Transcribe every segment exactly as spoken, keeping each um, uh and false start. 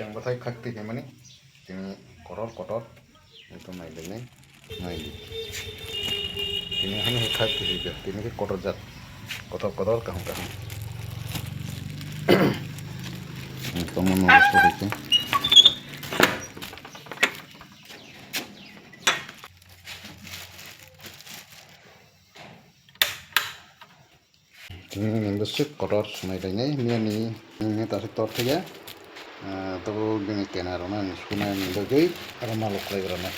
Yang bwthai khak twi khaimani, tini kotor kotor, ekdom nailainai, naidi. Tini hani hai khak twi kha, tini khe kotor jak, kotor kotor kaham kaham. Tongmani rwkha. Tini ni bwswk kotor sunai lainai, miyani, miyani ta se tor thaiya. Ah, tabuk bini kena rwna ni sunai ni bagwi aro malok khlai rwna.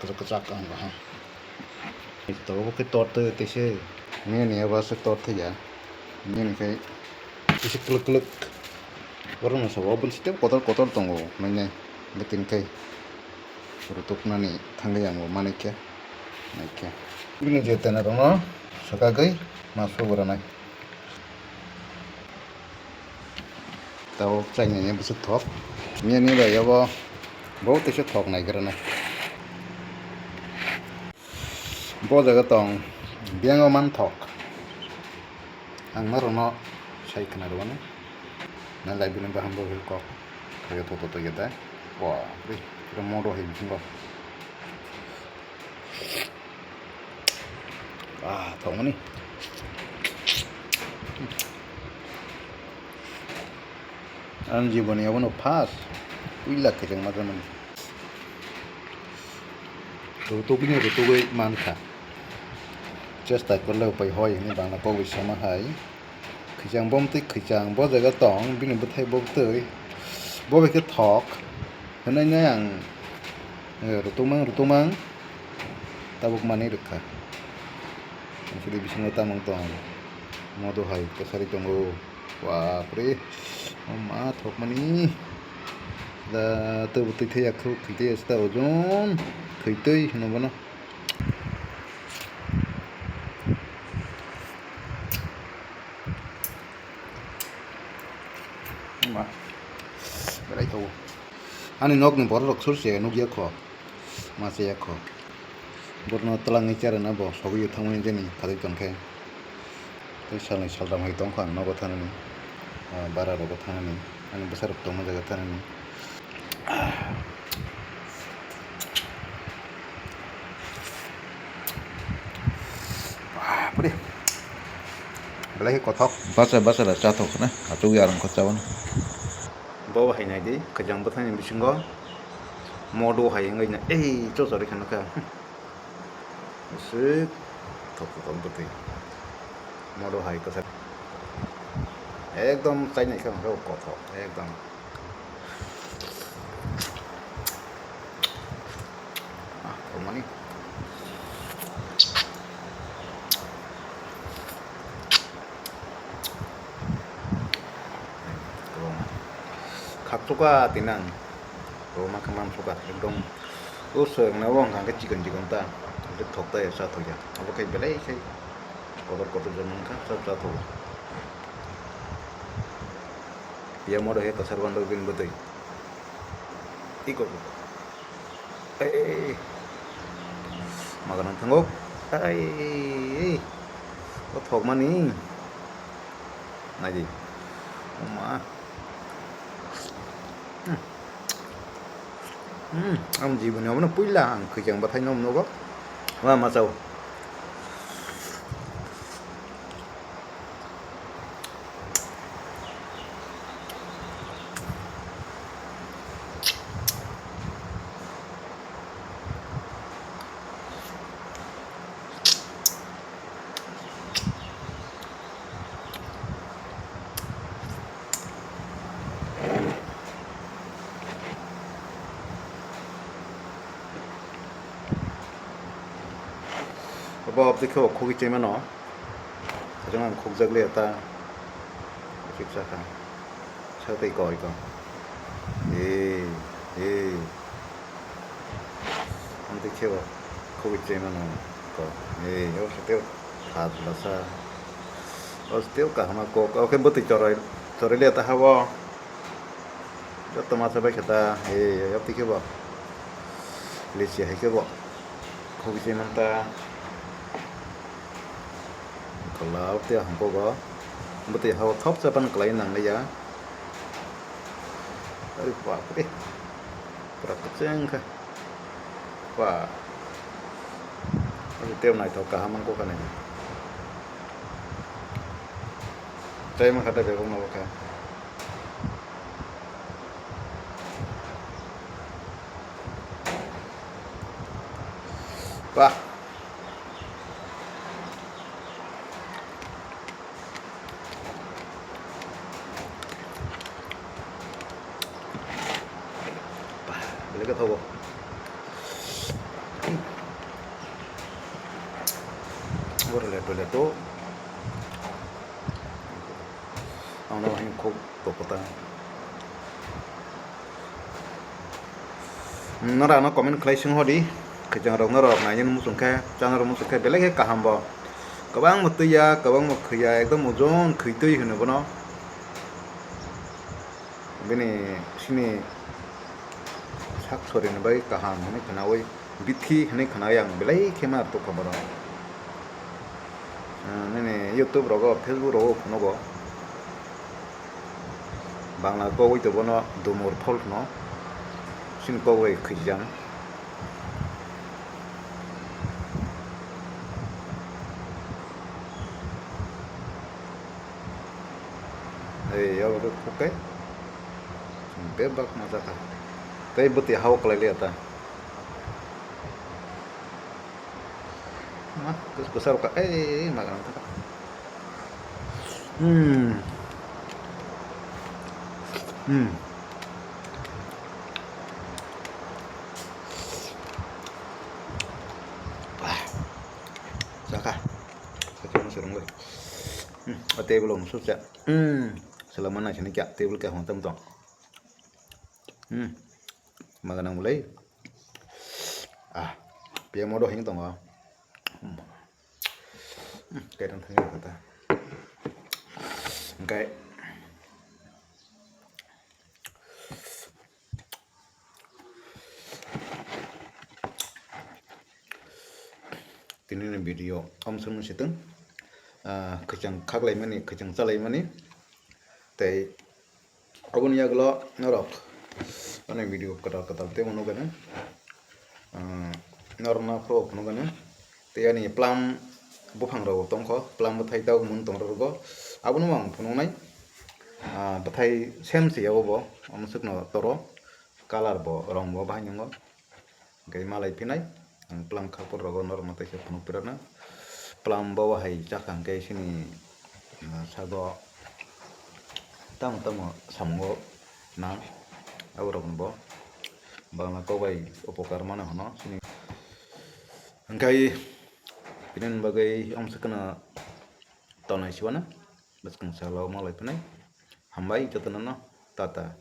Tabuk kwchak ang baham. Tabuk khe tor twi twi se, miyani abo se tor thaiya. Miyani khe kisa kwlwk kwlwk. Borokno sabo bini site kotor kotor tongo, nainai. Bwtwini khe. Rutuknani thangwi ang bo manikhe, naikhe. Bini je tena rokno swkagwi ma sugo rwnai. Tabuk chainani bwswk thok. Miyani bai abo bo teisa thok naigra nai. Bo jaga tong, biyang o man thok. Ang norokno sai khna rwmani. Na lai bini baham bo kok. Kaya thok thok ya da. Wah, ri, kira modo hai bisingo. Ah, thok mani. Ang jiboni abono first. Puila khe jang ma mani. Rutugni rutugwi mankha. Chesta korle upai hoi hwnwi bangla kok bai sama hai. Khwichang bo mwtwi khwichang bo jaga tong bini bwthai bo bwtwi. Bo bai khe thok hwnwi nai ang, eh, rutumang rutumang tabuk manwi rwkha. Ang sidi bisingo tamung tong modo hai kwsari tongo. Bapre, o ma thokmani. Da, tei bo twi thaya khuk, twi thaya sita ojon. Thwi twi hino bono. Ma, belai thago. Ani nokni borok rok sur se nukya kho. Ma se ya kho. Borno twlangwi cherena bo sogwi thangmani jani khatwi tongkhe. Tei salni salram hai tongkha ang nogo thanani, ah, bara rogo thanani, ani bwsarok tongma jaga thanani. Bapre. Belai khe kothok. Bacha bacha da chathok na, achugwi arang kho chabani. Bo hai nai di, khajang bwthani bisingo modo hai wngwi na, ei chochori khe nokha. Aswk thok thok bwtwi. Modo hai kwchak. Ekdom chainai khe hwnkhai kothok, ekdom. Ah, thokmani. Khakchukha tinang. Roma khe mansukha ekdom. O swrwngna o wngkha khe chikon chikon ta. Hwnkhe thok ta ya cha thok ya. Abo khe belai khe kotor kotor jora wngkha cha cha thok. Piyamo rw he kwchar bando bini bwtwi. Iko. Ei, ei, ei. Maga nang thango. Ei, ei. O thokmani. Naidi. Oma. Hmm. Hmm. Ang jiboni omono puila ang khikang bathai nom nogo. Wa machao. Obo abdi khe o khogwi chaimano. Ajang ang khokjak le ta. Chip sakha. Sa tei koi ko. Ee, ee. Ang tei khebo khogwi chaimano ko. Ee, o sa tei kha lasa. O sa tei kahama ko. O khe bwtwi choroi, choroi le ta habo. Joto masa bai khe ta, e, yapti khe bo. Lesi hai khe bo. Khogwi se man ta. Kola o te hangko go. Bwtwi hao thopsa ban kwlai nangliya. Ari bapre. Pura kwchwng kha. Ba. Ari tei naithok kaham wngkha nai. Tei mankha tei bebak nogo kha. Ba. Belai khe thogo. Oro leto leto. Ang no hai khok toko ta. Nora no comment khlai sing hodi. Khwchang rok norok nainani muchung khe, chana rok muchung khe belai khe kaham bo. Kwbangma twi ya, kwbangma khwi ya, ekdom ojon khwi twi hwno bono. Bini sini sak sorini bai kaham hwnwi khwnawi, bithi hwnwi khwnawi ang belai khe ma rwtokha borok. Ah, nini YouTube rogo, Facebook rogo phunugo. Bangla kogwi to bono Dumur Fault no. Sini kogwi khwijang. Ei, abo khe khok khe bebak ma jakha. Tei bwtwi hao kwlai liya ta. Ma, kus-, kusar ka, ei, ma ganang ta. Hmm. Hmm. Ah. Jakha. Sakhe mo serong bai. Hmm, a table o musu cha. Hmm, selama na sini kya table kya hon tam tong. Hmm, maga nang mulai. Ah, piya modo hing tongo. Hmm. Hmm, kaitam thang kata. Engkai. Tini ni video om sung si tong. Ah, khwchang khaklaimani, khwchang chalaimani. Tei aboni yagulo norok ani video kwtal kwtal tei mano gana. Ah, norok na phro phano gana. Tei ani plum buphang rok tongkho, plum bwthai tabuk mun tong rwgo. Abono ang phunuknai. Ah, bwthai sem se yabo bo, omo swkno toro, colour bo, rong bo bahai nwngo. Hwnkhe malai phinai, ang plum khapor rogo norokno teisa phunuk pirana. Plum bo hai chakha hwnkhe sini, ah, sago tamo tamo samungo nang, aborokno bo bangla kok bai upokar mano hwno sini. Hwnkhe bini bagwi omo swkno tongnai siwana bwskang salo malai phinai. Hambai jotono no, tata.